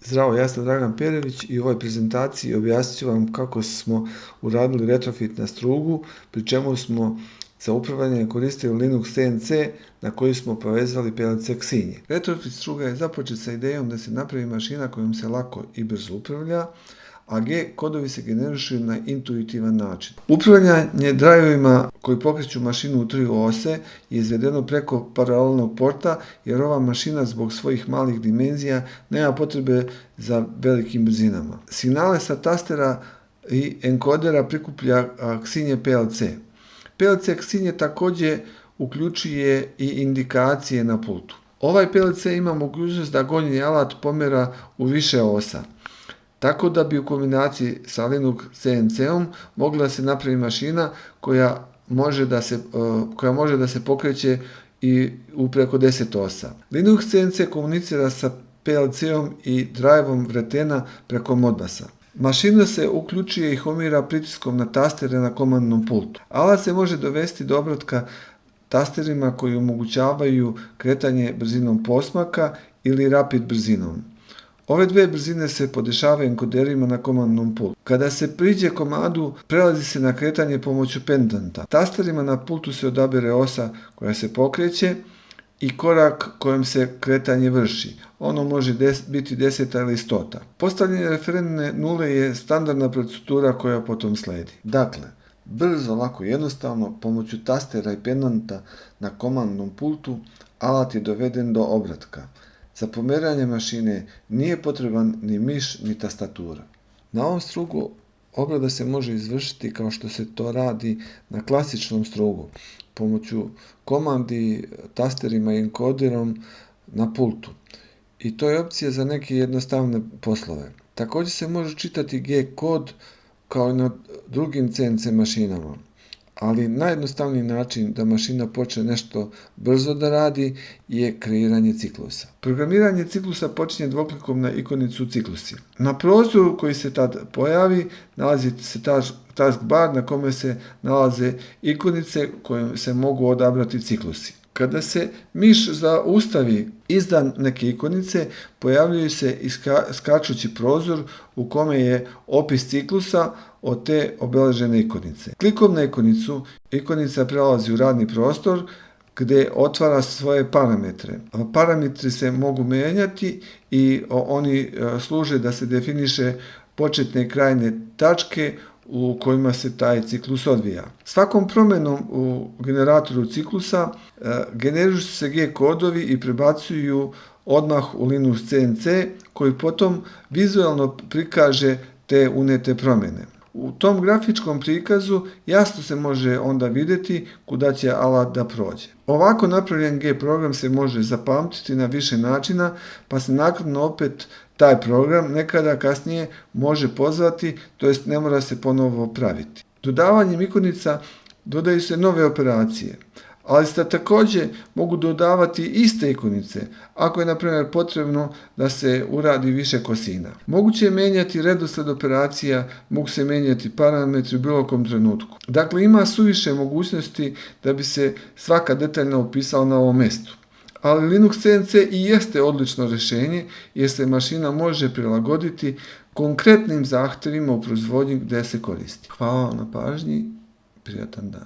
Zdravo, ja sam Dragan Perović i u ovoj prezentaciji objasnit ću vam kako smo uradili retrofit na strugu, pri čemu smo za upravljanje koristili Linux CNC na koju smo povezali PLC Xinje. Retrofit struga je započet sa idejom da se napravi mašina kojom se lako i brzo upravlja, a G kodovi se generišu na intuitivan način. Upravljanje drajevima koji pokreću mašinu u 3 ose je izvedeno preko paralelnog porta, jer ova mašina zbog svojih malih dimenzija nema potrebe za velikim brzinama. Signale sa tastera i enkodera prikuplja Xinje PLC. PLC Xinje također uključuje i indikacije na pultu. Ovaj PLC ima mogućnost da gornji alat pomera u više osa, tako da bi u kombinaciji sa Linux CNC-om mogla se napraviti mašina koja može da se pokreće i u preko 10 osa. Linux CNC komunicira sa PLC-om i driveom vretena preko Modbusa. Mašina se uključuje i homira pritiskom na tastere na komandnom pultu. Alat se može dovesti do obratka tasterima koji omogućavaju kretanje brzinom posmaka ili rapid brzinom. Ove dve brzine se podešavaju enkoderima na komandnom pultu. Kada se priđe komadu, prelazi se na kretanje pomoću pendanta. Tasterima na pultu se odabere osa koja se pokreće i korak kojim se kretanje vrši. Ono može biti 10 ili 100. Postavljanje referentne nule je standardna procedura koja potom sledi. Dakle, brzo, lako i jednostavno, pomoću tastera i pendanta na komandnom pultu, alat je doveden do obratka. Za pomeranje mašine nije potreban ni miš ni tastatura. Na ovom strugu obrada se može izvršiti kao što se to radi na klasičnom strugu, pomoću komandi, tasterima i enkoderom na pultu. I to je opcija za neke jednostavne poslove. Također se može čitati G kod kao i na drugim CNC mašinama, ali najjednostavniji način da mašina počne nešto brzo da radi je kreiranje ciklusa. Programiranje ciklusa počinje dvoklikom na ikonicu ciklusi. Na prozoru koji se tad pojavi nalazi se taskbar na kome se nalaze ikonice kojim se mogu odabrati ciklusi. Kada se miš zaustavi iznad neke ikonice, pojavljuje se skačući prozor u kome je opis ciklusa od te obeležene ikonice. Klikom na ikonicu, ikonica prelazi u radni prostor gdje otvara svoje parametre. Parametri se mogu mijenjati i oni služe da se definiše početne i krajne tačke u kojima se taj ciklus odvija. Svakom promjenom u generatoru ciklusa generišu se G kodovi i prebacuju odmah u Linux CNC koji potom vizualno prikaže te unijete promjene. U tom grafičkom prikazu jasno se može onda vidjeti kuda će alat da prođe. Ovako napravljen G program se može zapamtiti na više načina, pa se naknadno opet taj program nekada kasnije može pozvati, to jest ne mora se ponovo praviti. Dodavanjem ikonica dodaju se nove operacije, ali se također mogu dodavati iste ikonice, ako je na primjer potrebno da se uradi više kosina. Moguće je mijenjati redoslijed operacija, mogu se mijenjati parametri u bilo kom trenutku. Dakle, ima suviše mogućnosti da bi se svaka detaljno opisala na ovom mjestu. Ali Linux CNC i jeste odlično rješenje jer se mašina može prilagoditi konkretnim zahtjevima u proizvodnji gdje se koristi. Hvala vam na pažnji, prijatan dan.